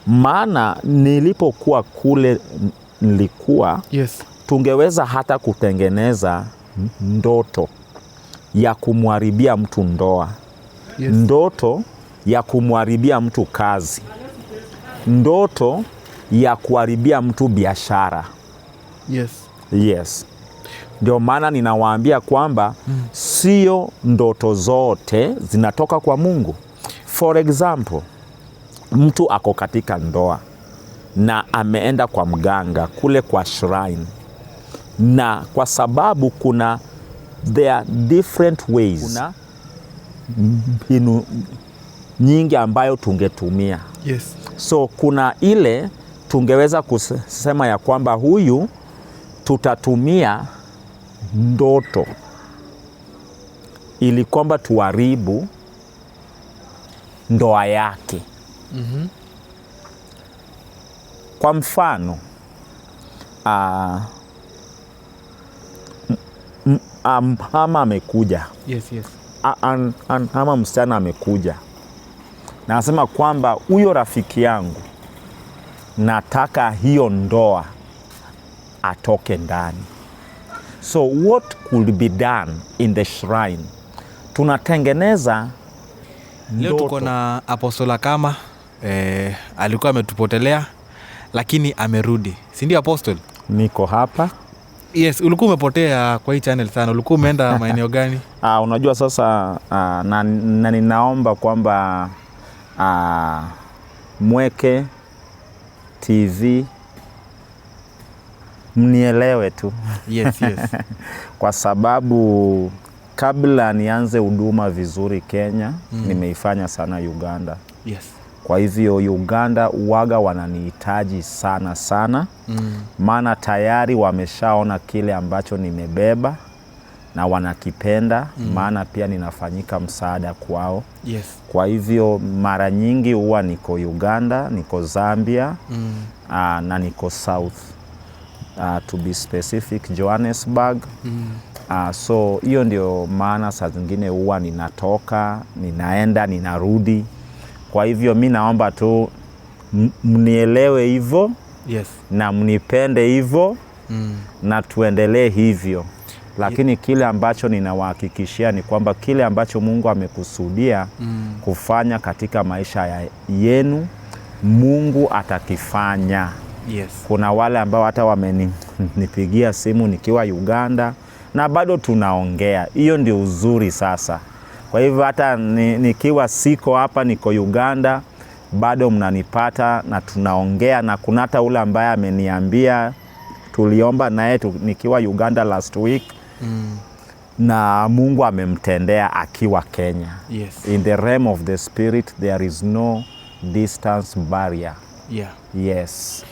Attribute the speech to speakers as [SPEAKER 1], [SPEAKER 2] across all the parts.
[SPEAKER 1] Maana nilipokuwa kule nilikuwa tungeweza hata kutengeneza ndoto ya kumharibia mtu ndoa, ndoto ya kumharibia mtu kazi, ndoto ya kuharibia mtu biashara. Yes. Ndio maana ninawaambia kwamba sio ndoto zote zinatoka kwa Mungu. For example, mtu ako katika ndoa na ameenda kwa mganga kule kwa shrine, na kwa sababu kuna there are different ways, kuna mbinu nyingi ambayo tungetumia. So kuna ile tungeweza kusema ya kwamba huyu tutatumia ndoto ili kwamba tuharibu ndoa yake. Kwa mfano mama amekuja ama msichana amekuja na anasema kwamba huyo rafiki yangu nataka hiyo ndoa atoke ndani. So what could be done in the shrine? Tunatengeneza
[SPEAKER 2] Leo tuko
[SPEAKER 1] ndoto.
[SPEAKER 2] Na Apostle Akama, alikuwa ametupotelea lakini amerudi, si ndio Apostle?
[SPEAKER 1] Niko hapa.
[SPEAKER 2] Yes, ulikuwa umepotea kwa hii channel sana. Ulikuwa umeenda maeneo gani?
[SPEAKER 1] Unajua sasa na ninaomba kwamba Mweke TV mnielewe tu kwa sababu kabla nianze huduma vizuri Kenya, nimeifanya sana Uganda. Kwa hivyo Uganda uwaga wananihitaji sana sana, maana tayari wameshaona kile ambacho nimebeba na wanakipenda, maana pia ninafanyika msaada kwao. Kwa hivyo mara nyingi huwa niko Uganda, niko Zambia, na niko South, to be specific Johannesburg. So hiyo ndio maana saa zingine huwa ninatoka, ninaenda, ninarudi. Kwa hivyo mi naomba tu mnielewe hivyo na mnipende hivyo na tuendelee hivyo, lakini kile ambacho ninawahakikishia ni kwamba kile ambacho Mungu amekusudia kufanya katika maisha yenu, Mungu atakifanya. Kuna wale ambao hata wamenipigia simu nikiwa Uganda na bado tunaongea. Hiyo ndio uzuri sasa. Kwa hivyo hata nikiwa siko hapa, niko Uganda, bado mnanipata na tunaongea, na kuna hata ule ambaye ameniambia tuliomba naye nikiwa Uganda last week na Mungu amemtendea akiwa Kenya. In the realm of the spirit there is no distance barrier. Yes.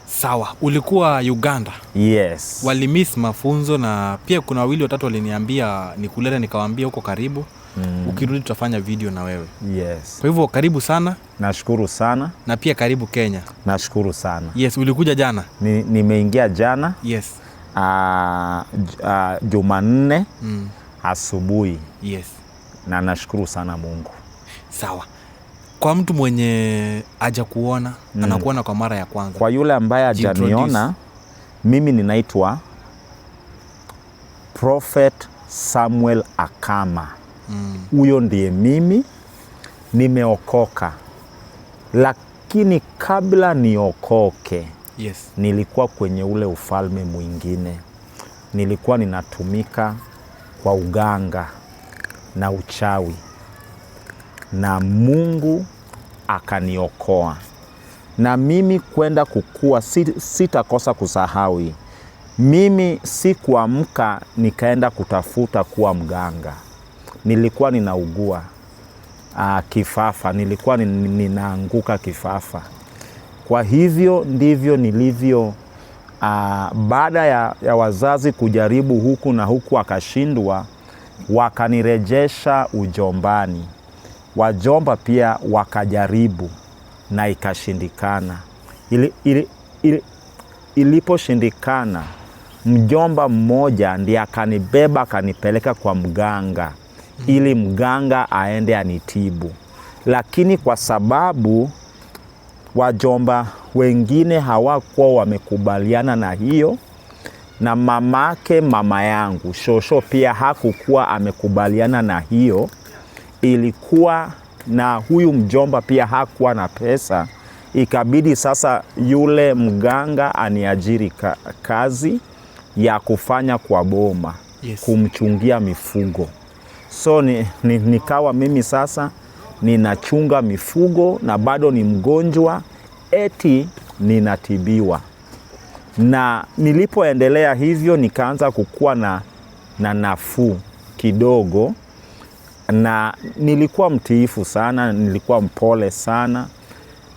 [SPEAKER 2] Sawa, ulikuwa Uganda.
[SPEAKER 1] Yes.
[SPEAKER 2] Walimiss mafunzo na pia kuna wawili watatu waliniambia nikuleta, nikawaambia huko karibu. Ukirudi tutafanya video na wewe.
[SPEAKER 1] Yes.
[SPEAKER 2] Kwa hivyo karibu sana.
[SPEAKER 1] Nashukuru sana.
[SPEAKER 2] Na pia karibu Kenya.
[SPEAKER 1] Nashukuru sana.
[SPEAKER 2] Yes, ulikuja jana?
[SPEAKER 1] Nimeingia jana. Jumanne asubuhi. Na nashukuru sana Mungu.
[SPEAKER 2] Sawa. Kwa mtu mwenye haja kuona, anakuona kwa mara ya kwanza.
[SPEAKER 1] Kwa yule ambaye
[SPEAKER 2] Jiintroduce.
[SPEAKER 1] hajaniona, mimi ninaitwa Prophet Samuel Akama. Huyo ndiye mimi, nimeokoka. Lakini kabla niokoke, nilikuwa kwenye ule ufalme mwingine. Nilikuwa ninatumika kwa uganga na uchawi, na Mungu akaniokoa. Na mimi kwenda kukua, sitakosa kusahau hii. Mimi sikuamka nikaenda kutafuta kuwa mganga. Nilikuwa ninaugua kifafa, nilikuwa ninaanguka kifafa. Kwa hivyo ndivyo nilivyo, baada ya wazazi kujaribu huku na huku akashindwa, wakanirejesha ujombani. Wajomba pia wakajaribu na ikashindikana. Iliposhindikana, mjomba mmoja ndiye akanibeba akanipeleka kwa mganga ili mganga aende anitibu. Lakini kwa sababu Wajomba wengine hawakuwa wamekubaliana na hiyo, na mamake mama yangu shosho pia hakukuwa amekubaliana na hiyo. Ilikuwa na huyu mjomba pia hakuwa na pesa, ikabidi sasa yule mganga aniajiri kazi ya kufanya kwa boma, kumchungia mifugo. So nikawa mimi sasa ninachunga mifugo na bado ni mgonjwa, eti ninatibiwa. Na nilipoendelea hivyo nikaanza kukua na nafuu kidogo, na nilikuwa mtiifu sana, nilikuwa mpole sana.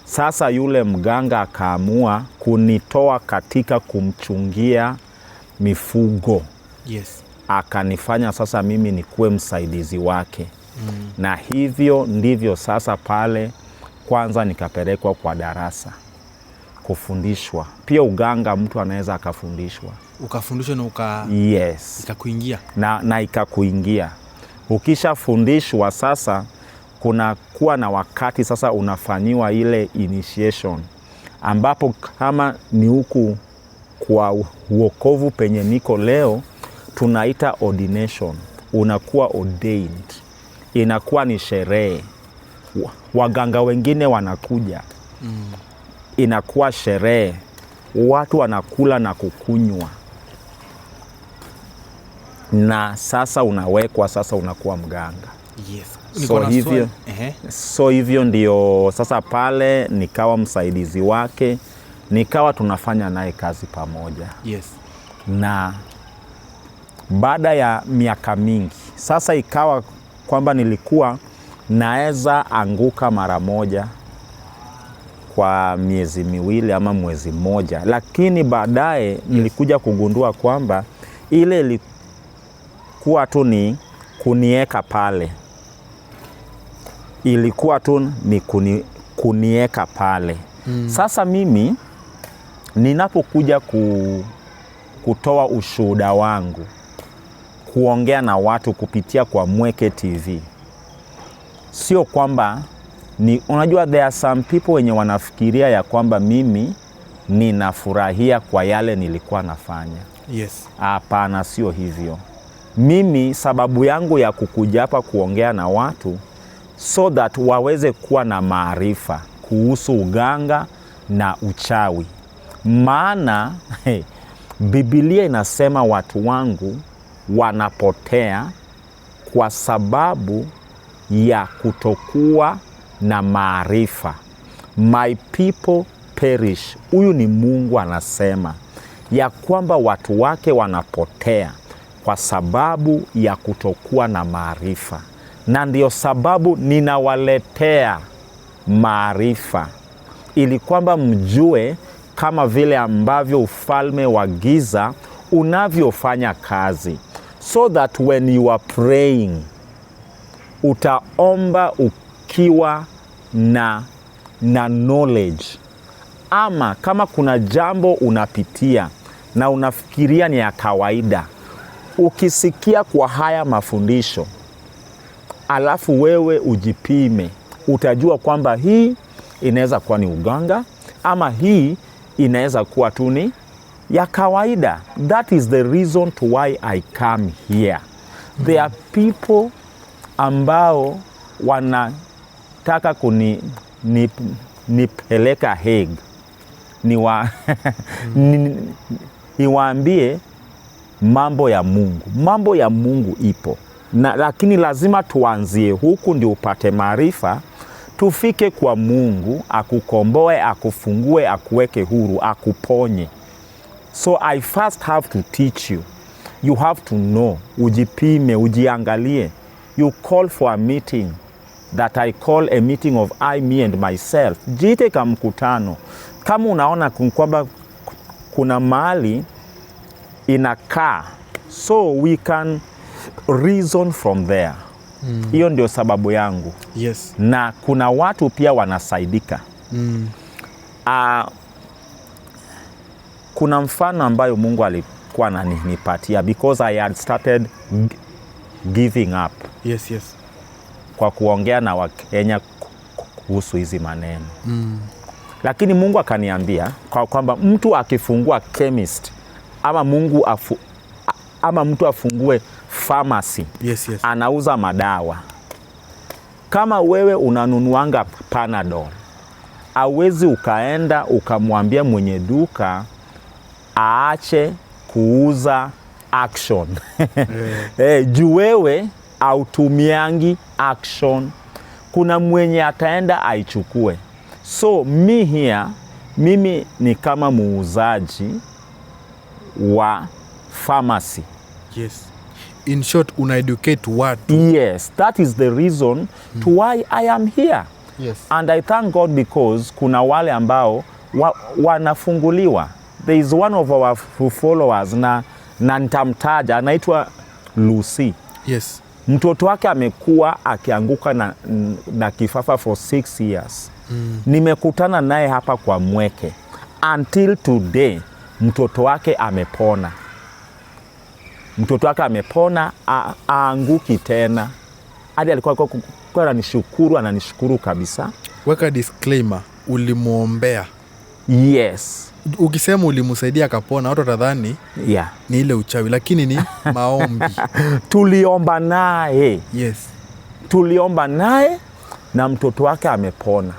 [SPEAKER 1] Sasa yule mganga akaamua kunitoa katika kumchungia mifugo. Akanifanya sasa mimi nikuwe msaidizi wake. Na hivyo ndivyo sasa pale kwanza nikapelekwa kwa darasa kufundishwa. Pia uganga mtu anaweza akafundishwa.
[SPEAKER 2] Ukafundishwa na
[SPEAKER 1] Yes.
[SPEAKER 2] ikakuingia.
[SPEAKER 1] Na ikakuingia. Ukishafundishwa sasa kuna kuwa na wakati sasa unafanyiwa ile initiation, ambapo kama ni huku kwa uokovu penye niko leo tunaita ordination. Unakuwa ordained. Inakuwa ni sherehe. Waganga wengine wanakuja. Inakuwa sherehe. Watu wanakula na kukunywa. Na sasa unawekwa, sasa unakuwa mganga.
[SPEAKER 2] Niko na swali.
[SPEAKER 1] So hivyo ndio sasa pale nikawa msaidizi wake, nikawa tunafanya naye kazi pamoja. Na baada ya miaka mingi sasa ikawa kwamba nilikuwa naeza anguka mara moja kwa miezi miwili ama mwezi mmoja, lakini baadaye nilikuja kugundua kwamba ile ilikuwa tu ni kunieka pale. Ilikuwa tu ni kunieka pale. Sasa mimi ninapokuja kutoa ushuhuda wangu, kuongea na watu kupitia kwa Mweke TV, sio kwamba ni, unajua there are some people wenye wanafikiria ya kwamba mimi ninafurahia kwa yale nilikuwa nafanya. Hapana, sio hivyo. Mimi sababu yangu ya kukuja hapa kuongea na watu so that waweze kuwa na maarifa kuhusu uganga na uchawi. Maana Biblia inasema watu wangu wanapotea kwa sababu ya kutokuwa na maarifa. My people perish. Huyu ni Mungu anasema ya kwamba watu wake wanapotea kwa sababu ya kutokuwa na maarifa. Na ndio sababu ninawaletea maarifa, ili kwamba mjue kama vile ambavyo ufalme wa giza unavyofanya kazi, so that when you are praying utaomba ukiwa na knowledge. Ama kama kuna jambo unapitia na unafikiria ni ya kawaida, ukisikia kwa haya mafundisho alafu wewe ujipime, utajua kwamba hii inaweza kuwa ni uganga ama hii inaweza kuwa tu ni ya kawaida. That is the reason to why I come here. There are people ambao wanataka nipeleka Hague, niwaambie mambo ya Mungu. Mambo ya Mungu ipo na, lakini lazima tuanzie huku ndio upate maarifa, tufike kwa Mungu akukomboe, akufungue, akuweke huru, akuponye. So I first have to teach you. You have to know, ujipime, ujiangalie. You call for a meeting that I call a meeting of I, me and myself. Jiite ka mkutano. Kama unaona kwamba kuna mahali inakaa, so we can reason from there. Hiyo ndio sababu yangu. Na kuna watu pia wanasaidika. Kuna mfano ambayo Mungu alikuwa ananipatia because I had started giving up. Kwa kuongea na Wakenya kuhusu hizi maneno. Lakini Mungu akaniambia kwamba mtu akifungua chemist ama ama mtu afungue pharmacy,
[SPEAKER 2] Yes.
[SPEAKER 1] anauza madawa. Kama wewe unanunuanga Panadol, hauwezi ukaenda ukamwambia mwenye duka aache kuuza Action. Juu wewe hautumiangi Action. Kuna mwenye ataenda aichukue. So me here, mimi ni kama muuzaji wa pharmacy.
[SPEAKER 2] Yes. In short, una educate watu.
[SPEAKER 1] Yes, that is the reason to why I am here. And I thank God because kuna wale ambao wanafunguliwa. There is one of our followers na nitamtaja, anaitwa Lucy. Mtoto wake amekuwa akianguka na kifafa for 6 years. Nimekutana naye hapa kwa Mweke. Until today mtoto wake amepona. Mtoto wake amepona, aanguki tena. Hadi alikuwa alikuwa ananishukuru kabisa.
[SPEAKER 2] Weka disclaimer, ulimwombea.
[SPEAKER 1] Yes.
[SPEAKER 2] Ukisema ulimsaidia akapona, watu watadhani ni ile uchawi, lakini ni maombi.
[SPEAKER 1] Tuliomba naye. Tuliomba naye na mtoto wake amepona.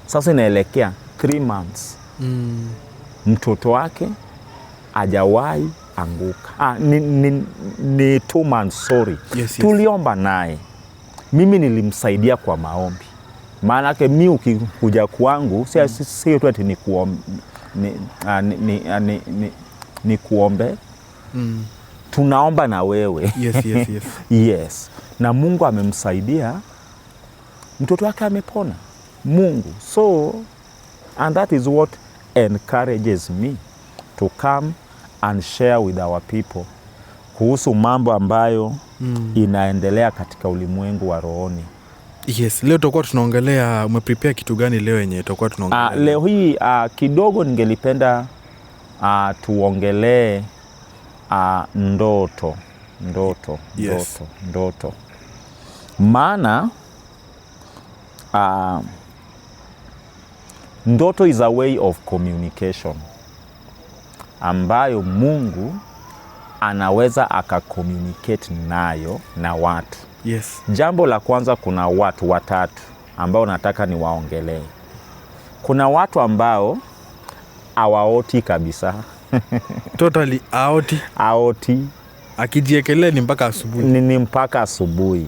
[SPEAKER 1] Sasa inaelekea 3 months. Mtoto wake hajawahi anguka. Ni 2 months, sorry.
[SPEAKER 2] Yes.
[SPEAKER 1] Tuliomba naye, mimi nilimsaidia kwa maombi, maanake mi ukikuja kwangu si tu ati ni kuombe, tunaomba na wewe.
[SPEAKER 2] Yes.
[SPEAKER 1] Yes, na Mungu amemsaidia, mtoto wake amepona. Mungu. So, and that is what encourages me to come and share with our people kuhusu mambo ambayo inaendelea katika ulimwengu wa rohoni.
[SPEAKER 2] Yes, leo tutakuwa tunaongelea, umeprepare kitu gani leo yenye tutakuwa tunaongelea?
[SPEAKER 1] Leo hii kidogo ningelipenda tuongelee ndoto ndoto ndoto ndoto, maana ndoto is a way of communication ambayo Mungu anaweza akacommunicate nayo na watu. Jambo la kwanza, kuna watu watatu ambao nataka niwaongelee. Kuna watu ambao hawaoti kabisa.
[SPEAKER 2] Totally aoti.
[SPEAKER 1] Aoti.
[SPEAKER 2] Akijiekelea ni mpaka asubuhi.
[SPEAKER 1] Ni mpaka asubuhi.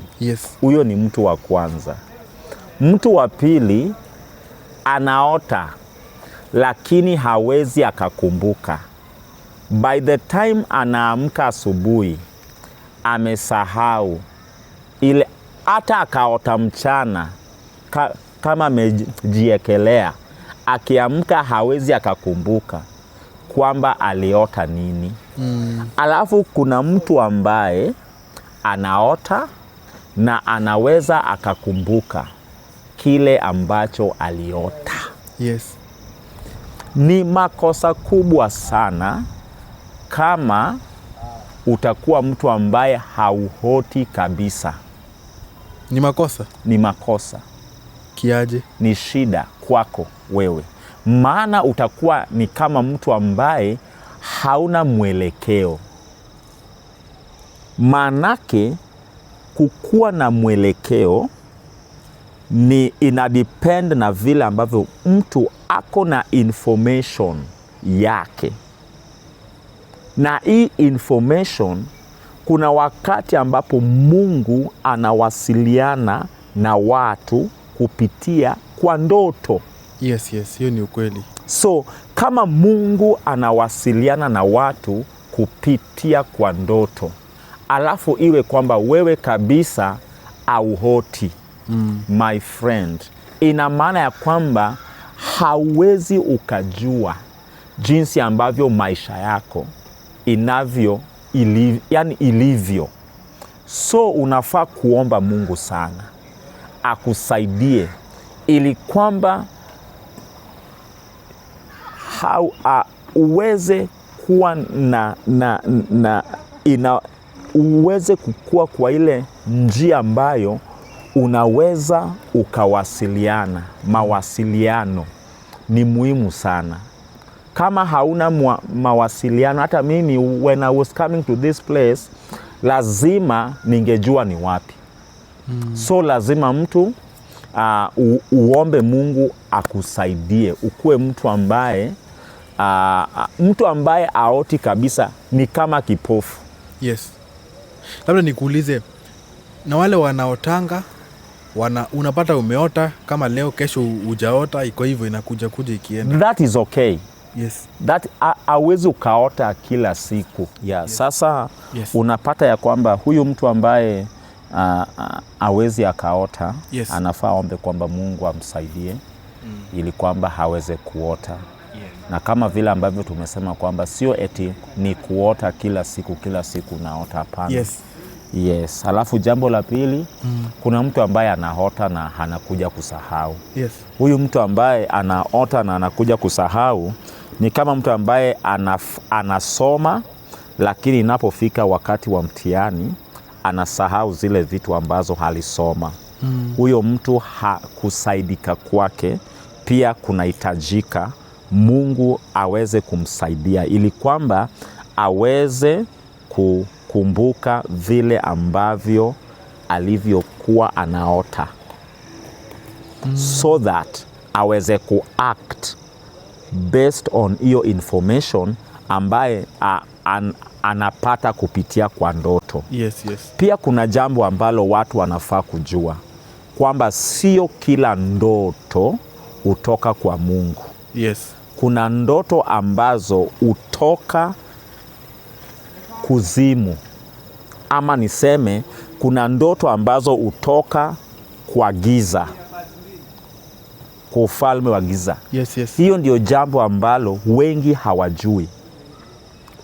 [SPEAKER 1] Huyo ni mtu wa kwanza. Mtu wa pili anaota lakini hawezi akakumbuka. By the time anaamka asubuhi amesahau ile, hata akaota mchana kama amejiekelea, akiamka hawezi akakumbuka kwamba aliota nini. Alafu kuna mtu ambaye anaota na anaweza akakumbuka kile ambacho aliota. Ni makosa kubwa sana kama utakuwa mtu ambaye hauoti kabisa.
[SPEAKER 2] Ni makosa?
[SPEAKER 1] Ni makosa.
[SPEAKER 2] Kiaje?
[SPEAKER 1] Ni shida kwako wewe, maana utakuwa ni kama mtu ambaye hauna mwelekeo. Maanake kukuwa na mwelekeo ni ina depend na vile ambavyo mtu ako na information yake, na hii information, kuna wakati ambapo Mungu anawasiliana na watu kupitia kwa ndoto.
[SPEAKER 2] Yes, hiyo ni ukweli.
[SPEAKER 1] So kama Mungu anawasiliana na watu kupitia kwa ndoto, alafu iwe kwamba wewe kabisa hauoti, my friend, ina maana ya kwamba hauwezi ukajua jinsi ambavyo maisha yako inavyo yani ilivyo. So unafaa kuomba Mungu sana akusaidie ili kwamba uweze kuwa na ina, uweze kukua kwa ile njia ambayo unaweza ukawasiliana, mawasiliano ni muhimu sana. Kama hauna mawasiliano, hata mimi when I was coming to this place lazima ningejua ni wapi. So lazima mtu uombe Mungu akusaidie, ukuwe mtu ambaye aoti kabisa, ni kama kipofu.
[SPEAKER 2] Yes. Labda nikuulize, na wale wanaotanga unapata umeota kama leo, kesho hujaota, iko hivyo inakuja kuja ikienda.
[SPEAKER 1] That is okay.
[SPEAKER 2] Yes.
[SPEAKER 1] That hauwezi ukaota kila siku. Yeah. Yes. Sasa
[SPEAKER 2] Yes.
[SPEAKER 1] unapata ya kwamba huyu mtu ambaye hawezi akaota,
[SPEAKER 2] Yes.
[SPEAKER 1] anafaa ombe kwamba Mungu amsaidie ili kwamba haweze kuota.
[SPEAKER 2] Yes.
[SPEAKER 1] Na kama vile ambavyo tumesema kwamba sio eti ni kuota kila siku, kila siku unaota, hapana.
[SPEAKER 2] Yes.
[SPEAKER 1] Yes. Alafu jambo la pili, kuna mtu ambaye anaota na anakuja kusahau.
[SPEAKER 2] Yes.
[SPEAKER 1] Huyu mtu ambaye anaota na anakuja kusahau ni kama mtu ambaye anasoma, lakini inapofika wakati wa mtihani anasahau zile vitu ambazo alisoma. Huyo mtu hakusaidika kwake, pia kunahitajika Mungu aweze kumsaidia ili kwamba aweze kukumbuka vile ambavyo alivyokuwa anaota. So that aweze kuact based on hiyo information ambaye anapata kupitia kwa ndoto.
[SPEAKER 2] Yes, yes.
[SPEAKER 1] Pia kuna jambo ambalo watu wanafaa kujua kwamba sio kila ndoto hutoka kwa Mungu.
[SPEAKER 2] Yes.
[SPEAKER 1] Kuna ndoto ambazo hutoka kuzimu, ama niseme kuna ndoto ambazo hutoka kwa giza, kwa ufalme wa giza.
[SPEAKER 2] Yes, yes.
[SPEAKER 1] Hiyo ndio jambo ambalo wengi hawajui.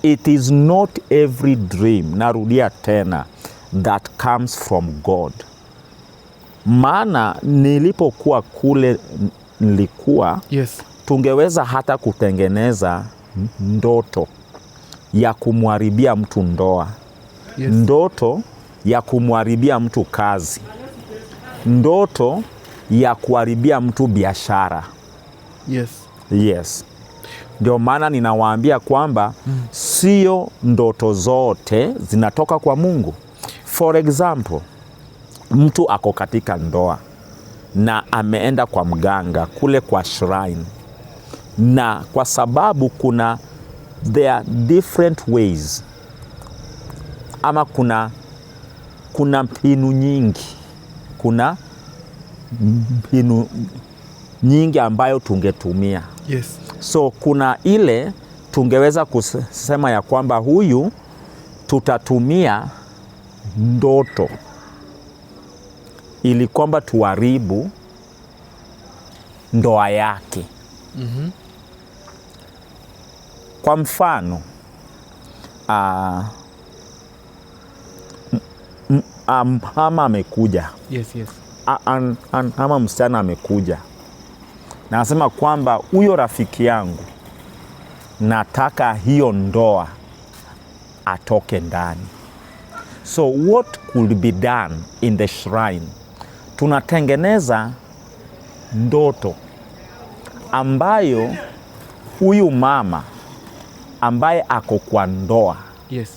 [SPEAKER 1] It is not every dream, narudia tena, that comes from God. Maana nilipokuwa kule nilikuwa,
[SPEAKER 2] Yes.
[SPEAKER 1] tungeweza hata kutengeneza ndoto ya kumharibia mtu ndoa.
[SPEAKER 2] Yes.
[SPEAKER 1] Ndoto ya kumharibia mtu kazi. Ndoto ya kuharibia mtu biashara.
[SPEAKER 2] Yes.
[SPEAKER 1] Yes. Ndio maana ninawaambia kwamba sio ndoto zote zinatoka kwa Mungu. For example, mtu ako katika ndoa na ameenda kwa mganga kule kwa shrine, na kwa sababu kuna there are different ways, ama kuna mbinu nyingi, kuna mbinu nyingi ambayo tungetumia.
[SPEAKER 2] Yes.
[SPEAKER 1] So kuna ile tungeweza kusema ya kwamba huyu tutatumia ndoto ili kwamba tuharibu ndoa yake. Kwa mfano, mama amekuja.
[SPEAKER 2] Yes, yes.
[SPEAKER 1] Ama msichana amekuja na anasema kwamba huyo rafiki yangu nataka hiyo ndoa atoke ndani. So what could be done in the shrine? Tunatengeneza ndoto ambayo huyu mama ambaye ako kwa ndoa,
[SPEAKER 2] Yes.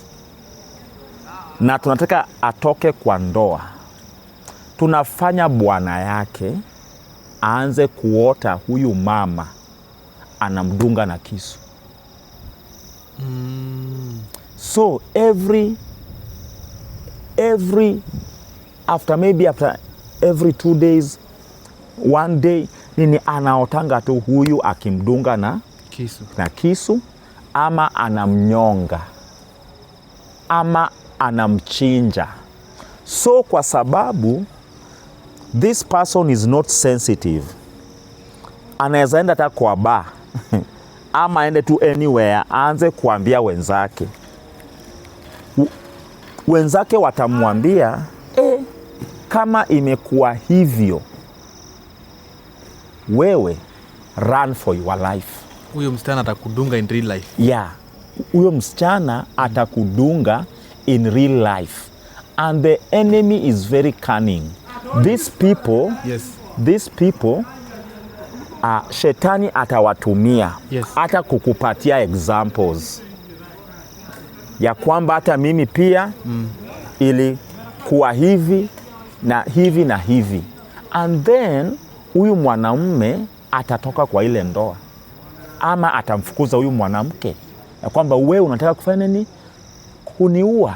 [SPEAKER 1] na tunataka atoke kwa ndoa, tunafanya bwana yake aanze kuota huyu mama anamdunga na kisu. So every after maybe after every 2 days, 1 day, nini anaotanga tu huyu akimdunga na
[SPEAKER 2] kisu,
[SPEAKER 1] na kisu, ama anamnyonga, ama anamchinja. So kwa sababu this person is not sensitive, anaweza enda hata kwa bar ama aende tu anywhere aanze kuambia wenzake. Wenzake watamwambia, kama imekuwa hivyo wewe run for your life.
[SPEAKER 2] Huyo msichana atakudunga in real life.
[SPEAKER 1] Yeah, huyo msichana atakudunga in real life. And the enemy is very cunning. These people,
[SPEAKER 2] Yes.
[SPEAKER 1] these people Shetani atawatumia
[SPEAKER 2] Yes.
[SPEAKER 1] hata kukupatia examples ya kwamba hata mimi pia ilikuwa hivi na hivi na hivi, and then huyu mwanamume atatoka kwa ile ndoa ama atamfukuza huyu mwanamke ya kwamba wewe unataka kufanya nini? Kuniua.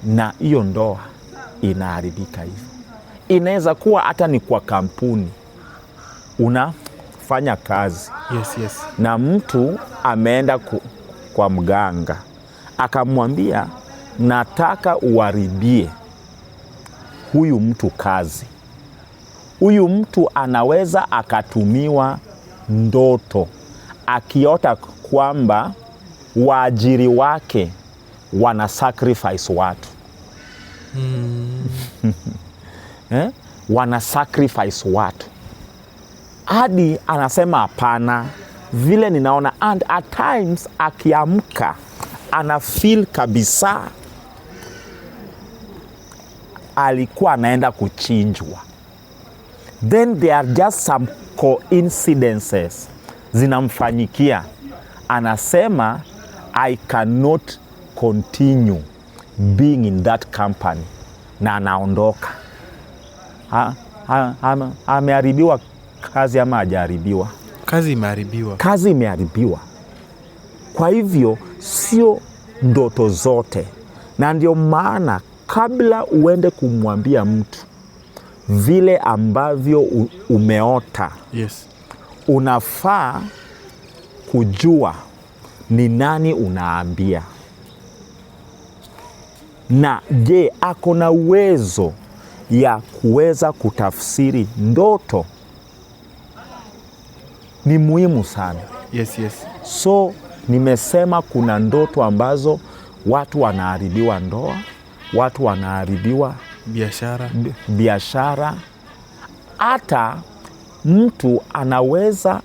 [SPEAKER 1] Na hiyo ndoa inaharibika hivyo. Inaweza kuwa hata ni kwa kampuni unafanya kazi
[SPEAKER 2] Yes.
[SPEAKER 1] na mtu ameenda kwa mganga akamwambia, nataka uharibie huyu mtu kazi. Huyu mtu anaweza akatumiwa ndoto akiota kwamba waajiri wake wana sacrifice watu eh? Wana sacrifice watu hadi anasema hapana, vile ninaona. And at times akiamka ana feel kabisa alikuwa anaenda kuchinjwa. Then there are just some coincidences zinamfanyikia, anasema I cannot continue being in that company, na anaondoka. Ameharibiwa kazi ama hajaharibiwa?
[SPEAKER 2] Kazi imeharibiwa.
[SPEAKER 1] Kazi imeharibiwa. Kwa hivyo sio ndoto zote, na ndio maana kabla uende kumwambia mtu vile ambavyo umeota, unafaa kujua ni nani unaambia, na je, ako na uwezo ya kuweza kutafsiri ndoto? Ni muhimu sana.
[SPEAKER 2] Yes.
[SPEAKER 1] So nimesema kuna ndoto ambazo watu wanaharibiwa ndoa, watu wanaharibiwa
[SPEAKER 2] biashara.
[SPEAKER 1] Biashara. Hata mtu anaweza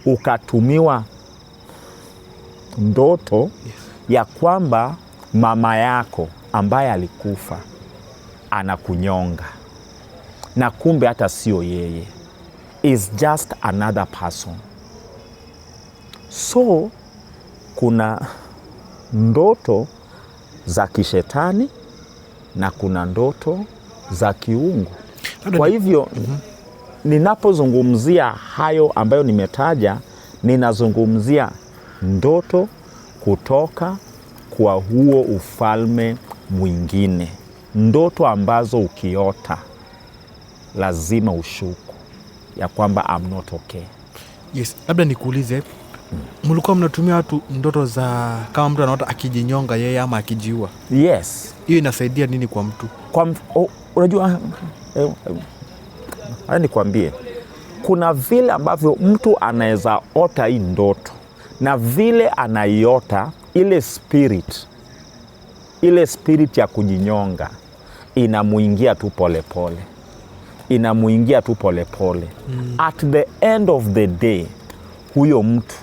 [SPEAKER 1] ukatumiwa ndoto ya kwamba mama yako ambaye alikufa anakunyonga, na kumbe hata sio yeye, is just another person. So kuna ndoto za kishetani na kuna ndoto za kiungu.
[SPEAKER 2] Labda
[SPEAKER 1] Kwa hivyo ninapozungumzia hayo ambayo nimetaja, ninazungumzia ndoto kutoka kwa huo ufalme mwingine, ndoto ambazo ukiota lazima ushuku ya kwamba I'm not okay.
[SPEAKER 2] Yes, labda nikuulize, mlikuwa mnatumia watu ndoto za kama mtu anaota akijinyonga yeye ama akijiua?
[SPEAKER 1] Yes.
[SPEAKER 2] Hiyo inasaidia nini kwa mtu?
[SPEAKER 1] Kwa unajua, haya nikwambie, kuna vile ambavyo mtu anaweza ota hii ndoto na vile anaiota ile spirit ya kujinyonga inamuingia tu polepole, inamuingia tu polepole. At the end of the day huyo mtu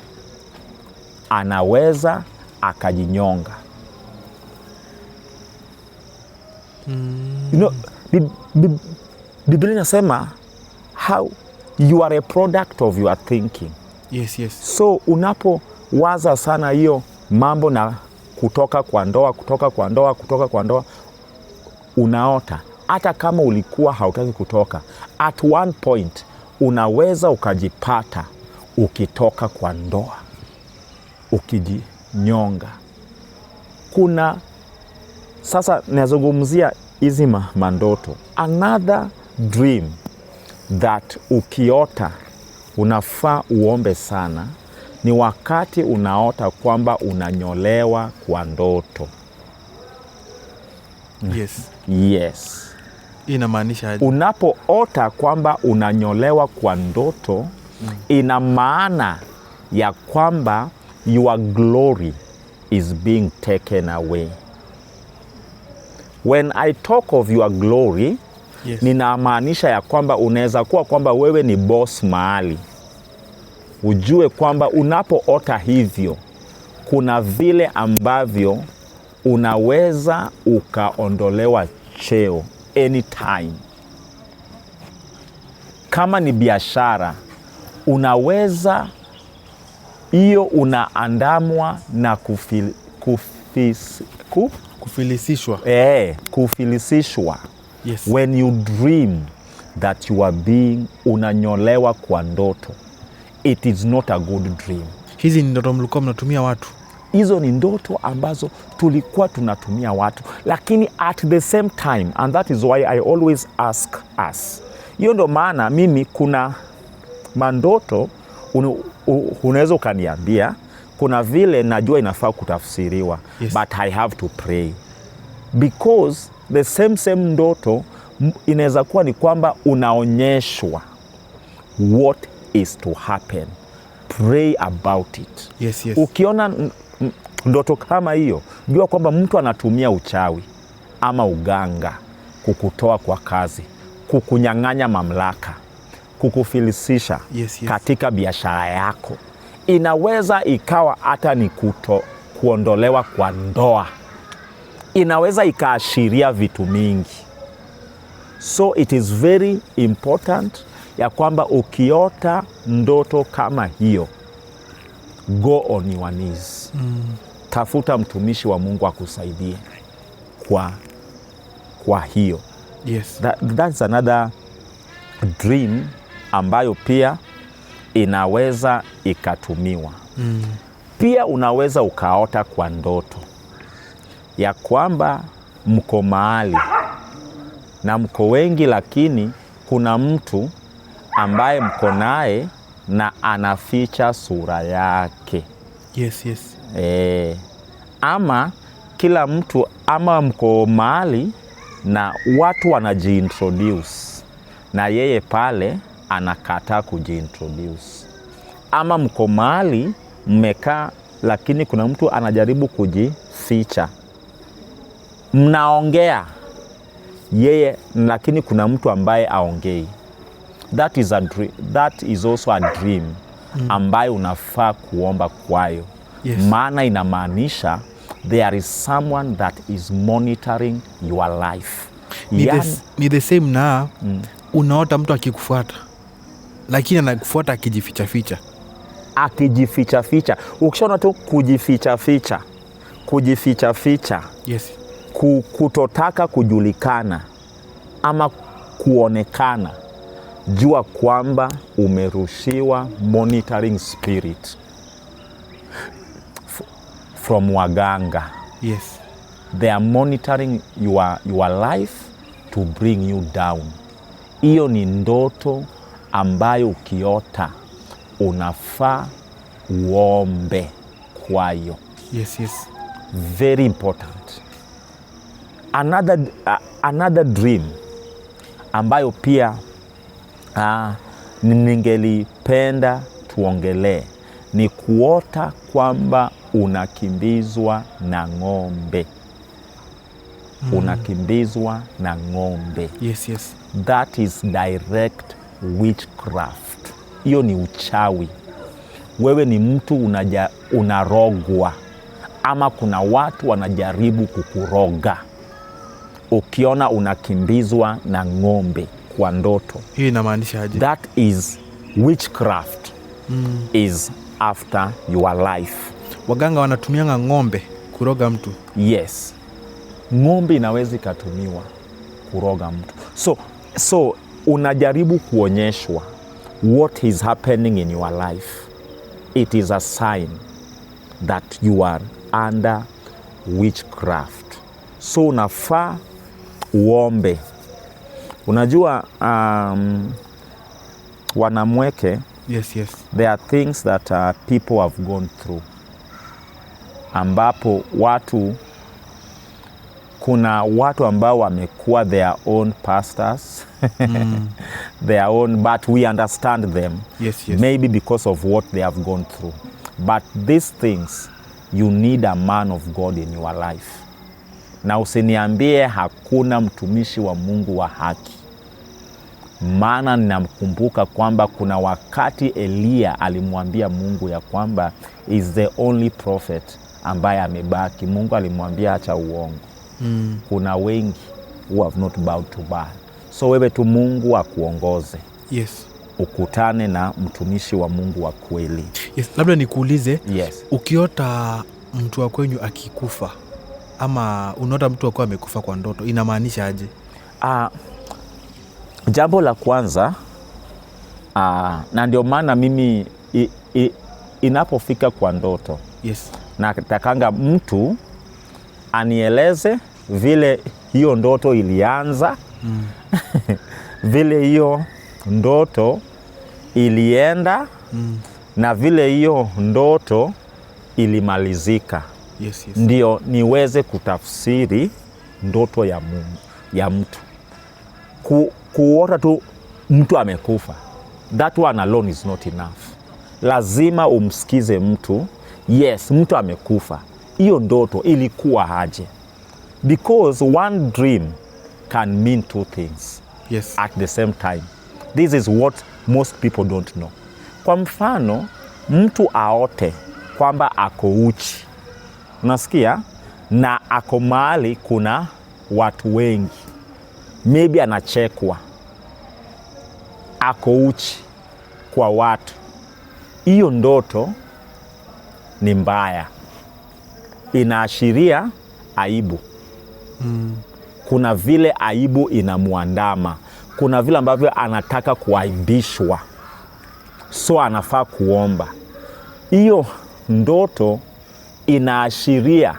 [SPEAKER 1] anaweza akajinyonga. Biblia inasema how you are a product of your thinking.
[SPEAKER 2] Yes.
[SPEAKER 1] So unapowaza sana hiyo mambo na kutoka kwa ndoa, kutoka kwa ndoa, kutoka kwa ndoa, unaota hata kama ulikuwa hautaki kutoka, at one point unaweza ukajipata ukitoka kwa ndoa ukijinyonga. Kuna sasa nazungumzia hizi mandoto. Another dream that ukiota unafaa uombe sana ni wakati unaota kwamba unanyolewa kwa ndoto.
[SPEAKER 2] Yes.
[SPEAKER 1] Yes.
[SPEAKER 2] Inamaanisha aje?
[SPEAKER 1] Unapoota kwamba unanyolewa kwa ndoto, ina maana ya kwamba your glory is being taken away. When I talk of your glory, ninamaanisha ya kwamba unaweza kuwa kwamba wewe ni boss mahali. Ujue kwamba unapoota hivyo, kuna vile ambavyo unaweza ukaondolewa cheo anytime. Kama ni biashara, unaweza hiyo unaandamwa na
[SPEAKER 2] Kufilisishwa.
[SPEAKER 1] Kufilisishwa.
[SPEAKER 2] Yes.
[SPEAKER 1] When you dream that you are being unanyolewa kwa ndoto, it is not a good dream.
[SPEAKER 2] Hizi ni ndoto mlikuwa mnatumia watu?
[SPEAKER 1] Hizo ni ndoto ambazo tulikuwa tunatumia watu, lakini at the same time, and that is why I always ask us. Hiyo ndo maana mimi kuna mandoto unaweza ukaniambia kuna vile najua inafaa kutafsiriwa.
[SPEAKER 2] Yes.
[SPEAKER 1] But I have to pray because the same ndoto inaweza kuwa ni kwamba unaonyeshwa what is to happen. Pray about it.
[SPEAKER 2] Yes.
[SPEAKER 1] Ukiona ndoto kama hiyo, jua kwamba mtu anatumia uchawi ama uganga kukutoa kwa kazi, kukunyang'anya mamlaka, kukufilisisha
[SPEAKER 2] Yes.
[SPEAKER 1] katika biashara yako. Inaweza ikawa hata ni kuondolewa kwa ndoa. Inaweza ikaashiria vitu mingi. So it is very important ya kwamba ukiota ndoto kama hiyo, go on your knees. Tafuta mtumishi wa Mungu akusaidie kwa hiyo.
[SPEAKER 2] Yes.
[SPEAKER 1] That's another dream ambayo pia inaweza ikatumiwa. Pia unaweza ukaota kwa ndoto ya kwamba mko mahali na mko wengi, lakini kuna mtu ambaye mko naye na anaficha sura yake.
[SPEAKER 2] Yes.
[SPEAKER 1] Ama kila mtu, ama mko mahali na watu wanajiintroduce na yeye pale anakataa kujiintroduce. Ama mko mahali mmekaa, lakini kuna mtu anajaribu kujificha. Mnaongea yeye, lakini kuna mtu ambaye aongei. That is a dream. That is also a dream ambayo unafaa kuomba kwayo.
[SPEAKER 2] Yes.
[SPEAKER 1] Maana inamaanisha there is someone that is monitoring your life.
[SPEAKER 2] Ni the same na unaota mtu akikufuata, lakini anakufuata akijificha ficha.
[SPEAKER 1] Akijificha ficha. Ukishaona tu kujificha ficha, kujificha ficha.
[SPEAKER 2] Yes.
[SPEAKER 1] Kutotaka kujulikana ama kuonekana, jua kwamba umerushiwa monitoring spirit from waganga.
[SPEAKER 2] Yes.
[SPEAKER 1] They are monitoring your life to bring you down. Hiyo ni ndoto ambayo ukiota unafaa uombe kwayo.
[SPEAKER 2] Yes.
[SPEAKER 1] Very important. Another dream ambayo pia ningelipenda tuongelee ni kuota kwamba unakimbizwa na ng'ombe. Unakimbizwa na ng'ombe.
[SPEAKER 2] Yes.
[SPEAKER 1] That is direct witchcraft. Hiyo ni uchawi. Wewe ni mtu unarogwa, ama kuna watu wanajaribu kukuroga. Ukiona unakimbizwa na ng'ombe kwa ndoto,
[SPEAKER 2] hiyo inamaanisha aje?
[SPEAKER 1] That is witchcraft. Is after your life.
[SPEAKER 2] Waganga wanatumianga ng'ombe kuroga mtu.
[SPEAKER 1] Yes. Ng'ombe inaweza ikatumiwa kuroga mtu. So unajaribu kuonyeshwa what is happening in your life. It is a sign that you are under witchcraft. So unafaa uombe. Unajua, wanamweke,
[SPEAKER 2] Yes.
[SPEAKER 1] There are things that people have gone through, ambapo kuna watu ambao wamekuwa their own pastors, their own, but we understand them.
[SPEAKER 2] Yes.
[SPEAKER 1] Maybe because of what they have gone through. But these things, you need a man of God in your life. Na usiniambie hakuna mtumishi wa Mungu wa haki. Maana ninamkumbuka kwamba kuna wakati Elia alimwambia Mungu ya kwamba is the only prophet ambaye amebaki. Mungu alimwambia acha uongo. Kuna wengi who have not bowed to Baal. So wewe tu Mungu akuongoze.
[SPEAKER 2] Yes.
[SPEAKER 1] Ukutane na mtumishi wa Mungu wa kweli.
[SPEAKER 2] Yes. Labda nikuulize.
[SPEAKER 1] Yes.
[SPEAKER 2] Ukiota mtu wa kwenyu akikufa ama unaota mtu wako amekufa kwa ndoto, inamaanisha aje?
[SPEAKER 1] Jambo la kwanza, na ndio maana mimi inapofika kwa ndoto,
[SPEAKER 2] Yes.
[SPEAKER 1] natakanga mtu anieleze vile hiyo ndoto ilianza, vile hiyo ndoto ilienda, na vile hiyo ndoto ilimalizika.
[SPEAKER 2] Yes, yes.
[SPEAKER 1] Ndio niweze kutafsiri ndoto ya Mungu, ya mtu. Kuota tu mtu amekufa, that one alone is not enough. Lazima umsikize mtu. Yes, mtu amekufa, hiyo ndoto ilikuwa aje? Because one dream can mean two things
[SPEAKER 2] Yes.
[SPEAKER 1] at the same time. This is what most people don't know. Kwa mfano, mtu aote kwamba ako uchi, unasikia, na ako mahali kuna watu wengi, maybe anachekwa, ako uchi kwa watu, hiyo ndoto ni mbaya, inaashiria aibu. Kuna vile aibu inamuandama, kuna vile ambavyo anataka kuaibishwa, so anafaa kuomba. Hiyo ndoto inaashiria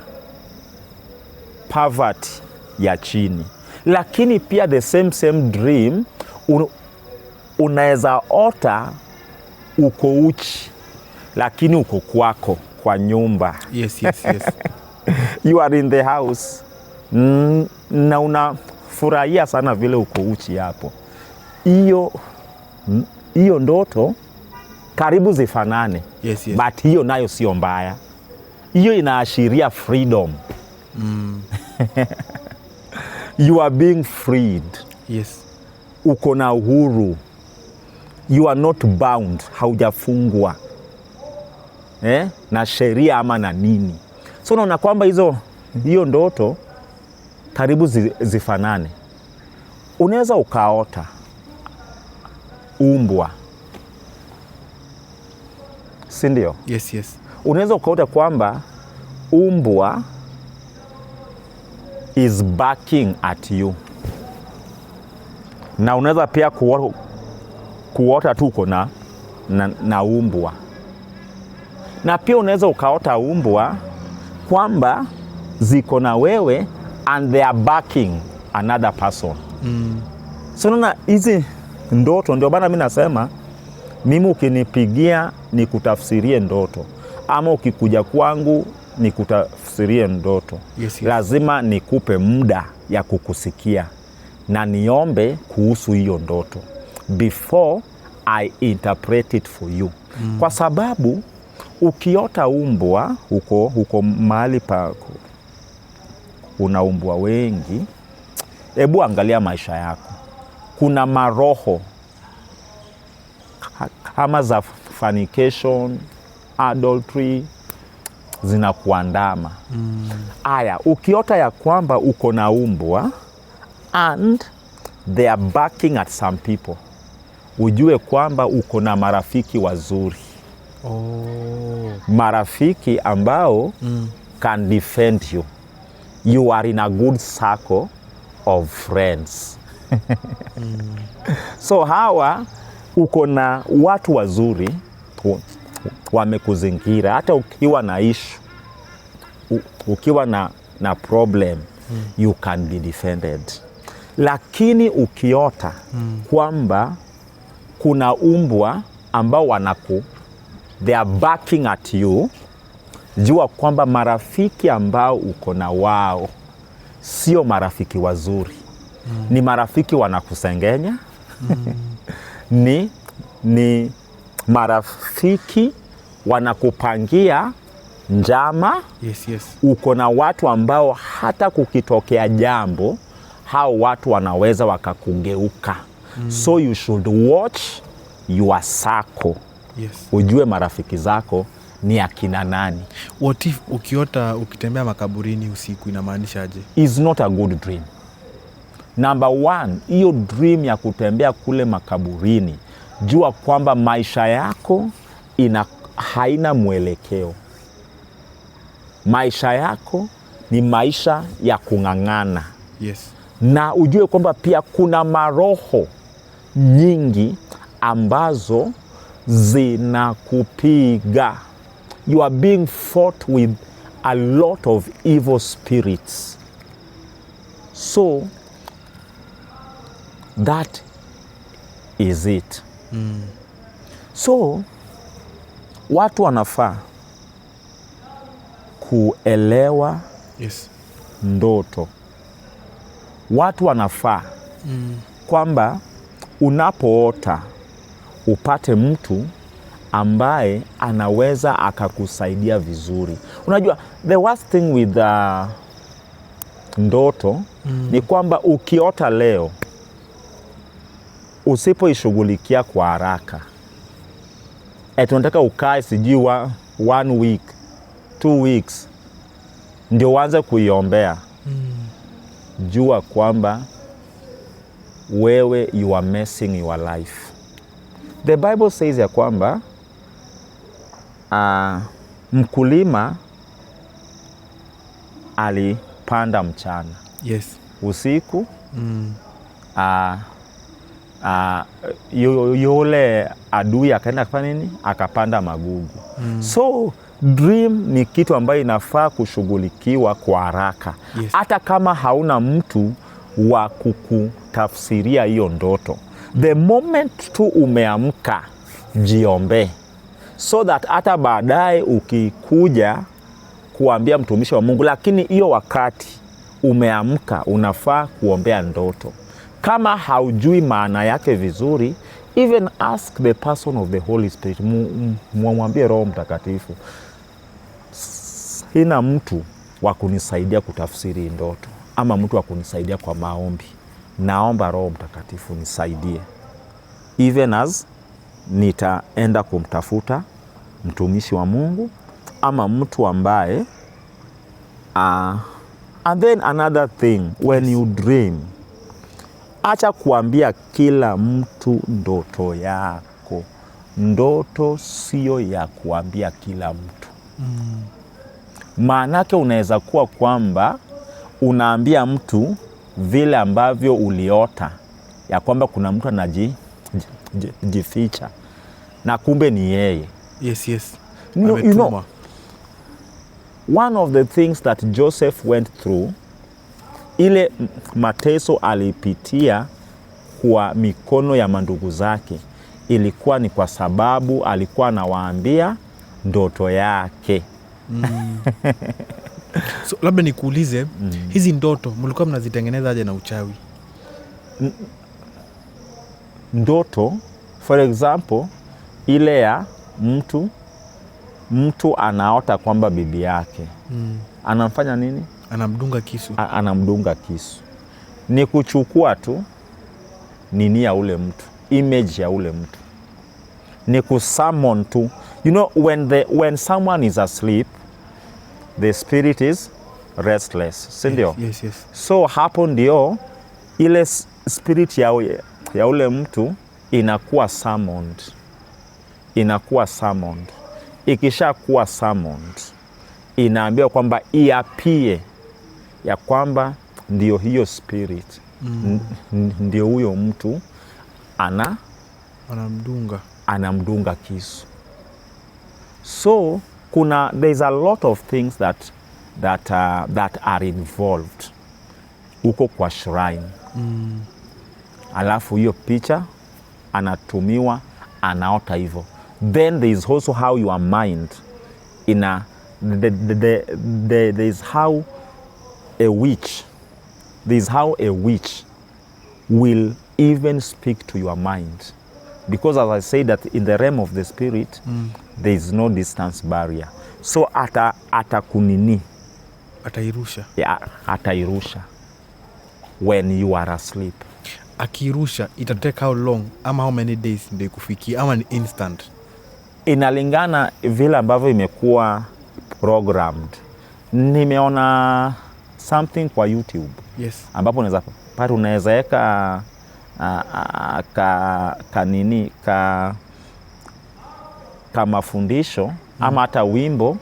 [SPEAKER 1] poverty ya chini. Lakini pia the same dream unaweza ota uko uchi, lakini uko kwako kwa nyumba.
[SPEAKER 2] Yes.
[SPEAKER 1] You are in the house. Na unafurahia sana vile uko uchi hapo. Hiyo ndoto karibu zifanane.
[SPEAKER 2] Yes.
[SPEAKER 1] But hiyo nayo sio mbaya. Hiyo inaashiria freedom. You are being freed.
[SPEAKER 2] Yes.
[SPEAKER 1] Uko na uhuru. You are not bound. Haujafungwa. Na sheria ama na nini. So unaona kwamba hiyo ndoto karibu zifanane. Unaweza ukaota umbwa, si ndio?
[SPEAKER 2] Yes.
[SPEAKER 1] Unaweza ukaota kwamba umbwa is barking at you, na unaweza pia kuota tu uko na umbwa. Na pia unaweza ukaota umbwa kwamba ziko na wewe and they are barking another person. So unaona hizi ndoto, ndio maana mimi nasema mimi ukinipigia nikutafsirie ndoto ama ukikuja kwangu nikutafsirie ndoto,
[SPEAKER 2] Yes.
[SPEAKER 1] lazima nikupe muda ya kukusikia na niombe kuhusu hiyo ndoto before I interpret it for you. Kwa sababu ukiota umbwa huko mahali pa kuna umbwa wengi, hebu angalia maisha yako. Kuna maroho kama za fornication, adultery zinakuandama. Aya, ukiota ya kwamba uko na umbwa and they are barking at some people, ujue kwamba uko na marafiki wazuri. Marafiki ambao can defend you. You are in a good circle of friends. So hawa uko na watu wazuri wamekuzingira. Hata ukiwa na issue, ukiwa na problem, you can be defended. Lakini ukiota kwamba kuna umbwa ambao they are barking at you, jua kwamba marafiki ambao uko na wao sio marafiki wazuri. Ni marafiki wanakusengenya. Ni marafiki wanakupangia njama.
[SPEAKER 2] Yes.
[SPEAKER 1] Uko na watu ambao hata kukitokea jambo, hao watu wanaweza wakakugeuka. So you should watch your circle.
[SPEAKER 2] Yes.
[SPEAKER 1] Ujue marafiki zako ni akina nani.
[SPEAKER 2] What if ukiota ukitembea makaburini usiku inamaanisha aje?
[SPEAKER 1] Is not a good dream. Number one, hiyo dream ya kutembea kule makaburini, jua kwamba maisha yako haina mwelekeo. Maisha yako ni maisha ya kung'ang'ana. Na ujue kwamba pia kuna maroho nyingi ambazo zinakupiga. You are being fought with a lot of evil spirits. So that is it. So watu wanafaa kuelewa ndoto. Watu wanafaa kwamba unapoota upate mtu ambaye anaweza akakusaidia vizuri. Unajua, the worst thing with ndoto ni kwamba ukiota leo usipoishughulikia kwa haraka, eti unataka ukae sijui 1 week, 2 weeks ndio uanze kuiombea. Jua kwamba wewe you are messing your life. The Bible says ya kwamba mkulima alipanda mchana. Usiku, yule adui akaenda kufanya nini? Akapanda magugu. So dream ni kitu ambayo inafaa kushughulikiwa kwa haraka. Hata kama hauna mtu wa kukutafsiria hiyo ndoto. The moment tu umeamka, jiombe. So that hata baadaye ukikuja kuambia mtumishi wa Mungu, lakini hiyo wakati umeamka unafaa kuombea ndoto. Kama haujui maana yake vizuri, even ask the person of the Holy Spirit. Mwambie Roho Mtakatifu, sina mtu wa kunisaidia kutafsiri ndoto ama mtu wa kunisaidia kwa maombi. Naomba Roho Mtakatifu nisaidie. Even as nitaenda kumtafuta mtumishi wa Mungu ama mtu ambaye, and then another thing, when you dream, acha kuambia kila mtu ndoto yako. Ndoto sio ya kuambia kila mtu. Maanake unaweza kuwa kwamba unaambia mtu vile ambavyo uliota ya kwamba kuna mtu anajificha na kumbe ni yeye.
[SPEAKER 2] Yes, yes.
[SPEAKER 1] No, you know,
[SPEAKER 2] Ametumwa.
[SPEAKER 1] one of the things that Joseph went through, ile mateso alipitia kwa mikono ya mandugu zake, ilikuwa ni kwa sababu alikuwa anawaambia ndoto yake.
[SPEAKER 2] So, labda nikuulize, hizi ndoto mlikuwa mnazitengeneza aje na uchawi?
[SPEAKER 1] Ndoto, for example, ile ya mtu anaota kwamba bibi yake anamfanya nini?
[SPEAKER 2] Anamdunga kisu.
[SPEAKER 1] Anamdunga kisu. Ni kuchukua tu nini ya ule mtu, image ya ule mtu. Ni kusummon tu. You know, when someone is asleep, the spirit is restless, si ndio?
[SPEAKER 2] Yes, yes.
[SPEAKER 1] So hapo ndio ile spirit ya ule mtu inakuwa summoned. Inakuwa summoned. Ikishakuwa summoned, inaambiwa kwamba iapie ya kwamba ndio hiyo spirit. Ndio huyo mtu
[SPEAKER 2] anamdunga.
[SPEAKER 1] Anamdunga kisu. So there's a lot of things that are involved huko kwa shrine. Alafu hiyo picha anatumiwa, anaota hivyo. Then there is also how your mind ina the, there is how a witch, there is how a witch will even speak to your mind. Because as I said that in the realm of the spirit, there is no distance barrier. So ata kunini?
[SPEAKER 2] Atairusha.
[SPEAKER 1] Yeah, atairusha when you are asleep.
[SPEAKER 2] Akirusha, ita take how long ama how many days ndio ikufikie ama ni instant?
[SPEAKER 1] Inalingana vile ambavyo imekuwa programmed. Nimeona something kwa YouTube. Ambapo unaweza But unaweza weka ka nini ka mafundisho ama hata wimbo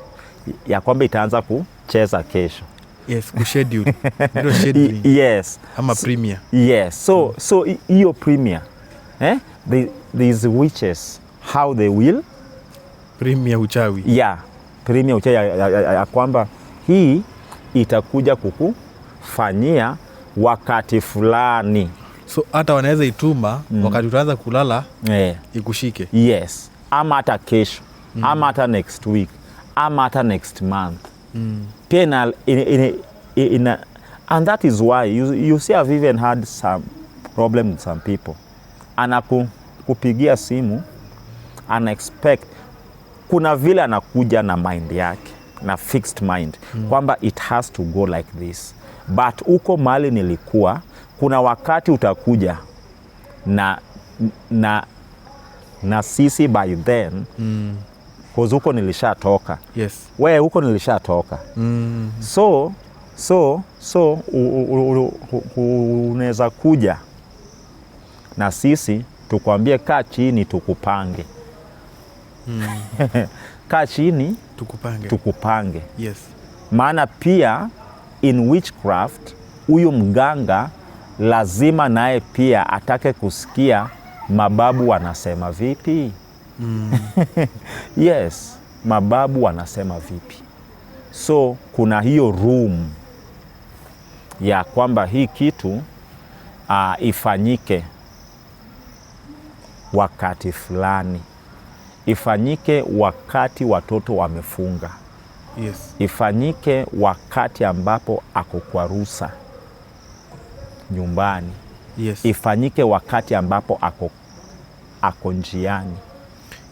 [SPEAKER 1] ya kwamba itaanza kucheza kesho.
[SPEAKER 2] Yes, kuschedule. Ndio scheduling.
[SPEAKER 1] Yes.
[SPEAKER 2] Ama premiere.
[SPEAKER 1] Yes. So so hiyo premiere. Eh? These witches, how they will
[SPEAKER 2] Premiere uchawi.
[SPEAKER 1] Yeah, premiere uchawi ya kwamba hii itakuja kukufanyia wakati fulani.
[SPEAKER 2] So hata wanaweza ituma wakati utaanza kulala ikushike.
[SPEAKER 1] Yes, ama hata kesho, ama hata next week, ama hata next month. Pia ina, and that is why you see I've even had some problem with some people. Anakupigia simu, ana expect kuna vile anakuja na mind yake na fixed mind kwamba it has to go like this, but uko mahali nilikuwa, kuna wakati utakuja na sisi by then 'cause huko nilishatoka. We huko nilishatoka. So unaweza kuja na sisi tukwambie kaa chini tukupange. Kaa chini
[SPEAKER 2] tukupange.
[SPEAKER 1] Tukupange.
[SPEAKER 2] Yes.
[SPEAKER 1] Maana pia in witchcraft huyu mganga lazima naye pia atake kusikia mababu wanasema vipi. Yes, mababu wanasema vipi. So kuna hiyo room ya kwamba hii kitu ifanyike wakati fulani, ifanyike wakati watoto wamefunga. Ifanyike wakati ambapo ako kwa ruhusa nyumbani. Ifanyike wakati ambapo ako njiani.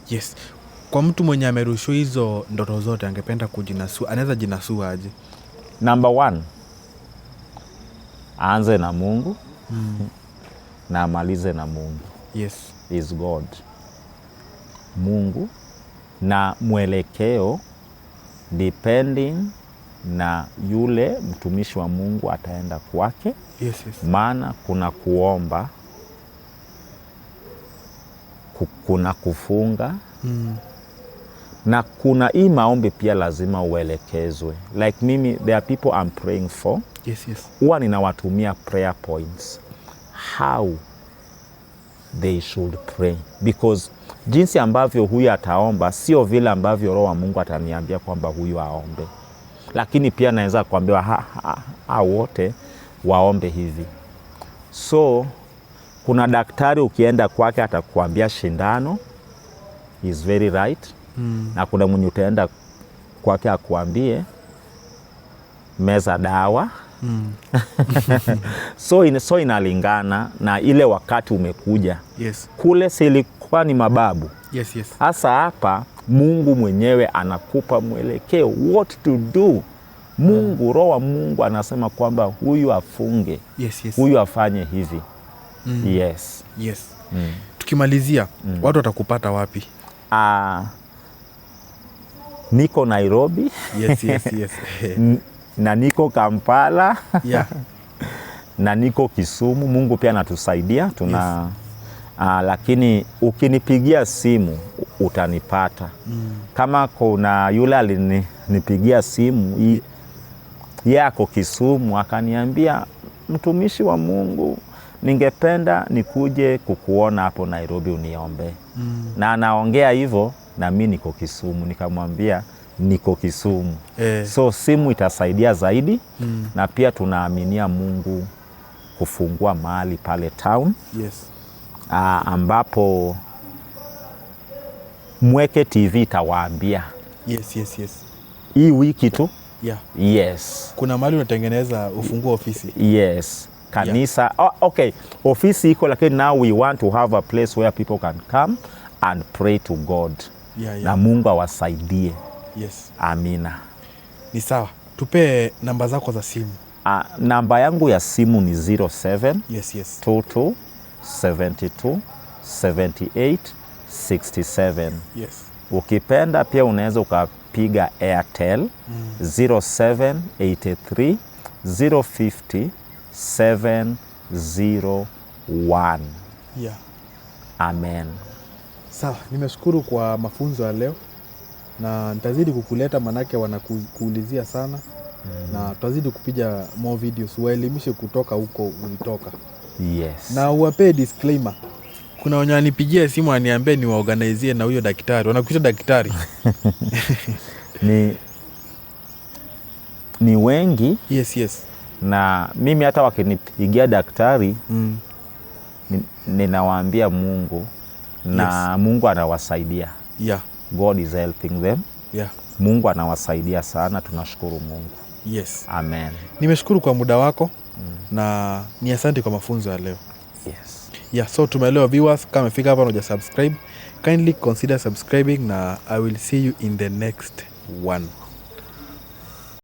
[SPEAKER 2] Yes. Kwa mtu mwenye amerushwa hizo ndoto zote angependa kujinasua, anaweza jinasua aje?
[SPEAKER 1] Number 1, aanze na Mungu na amalize na Mungu. Is God. Mungu na mwelekeo depending na yule mtumishi wa Mungu ataenda kwake. Maana kuna kuomba, kuna kufunga, na kuna hii maombi pia lazima uelekezwe. Like mimi, there are people I'm praying for. Huwa ninawatumia prayer points. How they should pray. Because jinsi ambavyo huyu ataomba sio vile ambavyo Roho wa Mungu ataniambia kwamba huyu aombe. Lakini pia naweza kuambiwa ha wote waombe hivi. So kuna daktari ukienda kwake atakuambia shindano is very right. Na kuna mwenye utaenda kwake akuambie meza dawa. So inalingana na ile wakati umekuja. Kule silikuwa ni mababu. Hasa hapa Mungu mwenyewe anakupa mwelekeo what to do. Mungu, Roho wa Mungu anasema kwamba huyu afunge. Huyu afanye hivi. Yes.
[SPEAKER 2] Tukimalizia, watu watakupata wapi?
[SPEAKER 1] Niko Nairobi.
[SPEAKER 2] Yes.
[SPEAKER 1] Na niko Kampala. Na niko Kisumu. Mungu pia anatusaidia. Lakini ukinipigia simu utanipata. Kama kuna yule alinipigia simu yeye ako Kisumu akaniambia mtumishi wa Mungu ningependa nikuje kukuona hapo Nairobi uniombe. Na anaongea hivyo na mimi niko Kisumu, nikamwambia niko Kisumu. So simu itasaidia zaidi. Na pia tunaaminia Mungu kufungua mahali pale town. Ambapo Mweke TV itawaambia.
[SPEAKER 2] Yes.
[SPEAKER 1] Hii wiki tu. Yes.
[SPEAKER 2] Kuna mahali unatengeneza ufunguo ofisi.
[SPEAKER 1] Yes. Kanisa. Oh, okay. Ofisi iko lakini now we want to have a place where people can come and pray to God. Na Mungu awasaidie. Amina.
[SPEAKER 2] Ni sawa. Tupe namba zako za simu.
[SPEAKER 1] Namba yangu ya simu ni 07 22 72 78 67. Ukipenda pia unaweza ukapiga Airtel 0783 050 7 01.
[SPEAKER 2] Yeah.
[SPEAKER 1] Amen.
[SPEAKER 2] Sawa, nimeshukuru kwa mafunzo ya leo na nitazidi kukuleta, manake wanakuulizia sana na tutazidi kupiga more videos waelimishe kutoka huko ulitoka.
[SPEAKER 1] Yes.
[SPEAKER 2] Na uwapee disclaimer. Kuna wenye wanipigia simu aniambie niwaorganizie na huyo daktari, wanakuita daktari.
[SPEAKER 1] Ni wengi.
[SPEAKER 2] Yes.
[SPEAKER 1] Na mimi hata wakinipigia daktari, ninawaambia Mungu na
[SPEAKER 2] Yes.
[SPEAKER 1] Mungu anawasaidia. God is helping them. Mungu anawasaidia sana, tunashukuru Mungu.
[SPEAKER 2] Yes.
[SPEAKER 1] Amen.
[SPEAKER 2] Nimeshukuru kwa muda wako na ni asante kwa mafunzo ya leo.
[SPEAKER 1] Yes.
[SPEAKER 2] Yeah, so tumeelewa viewers, kama umefika hapa na hujasubscribe, kindly consider subscribing na I will see you in the next one.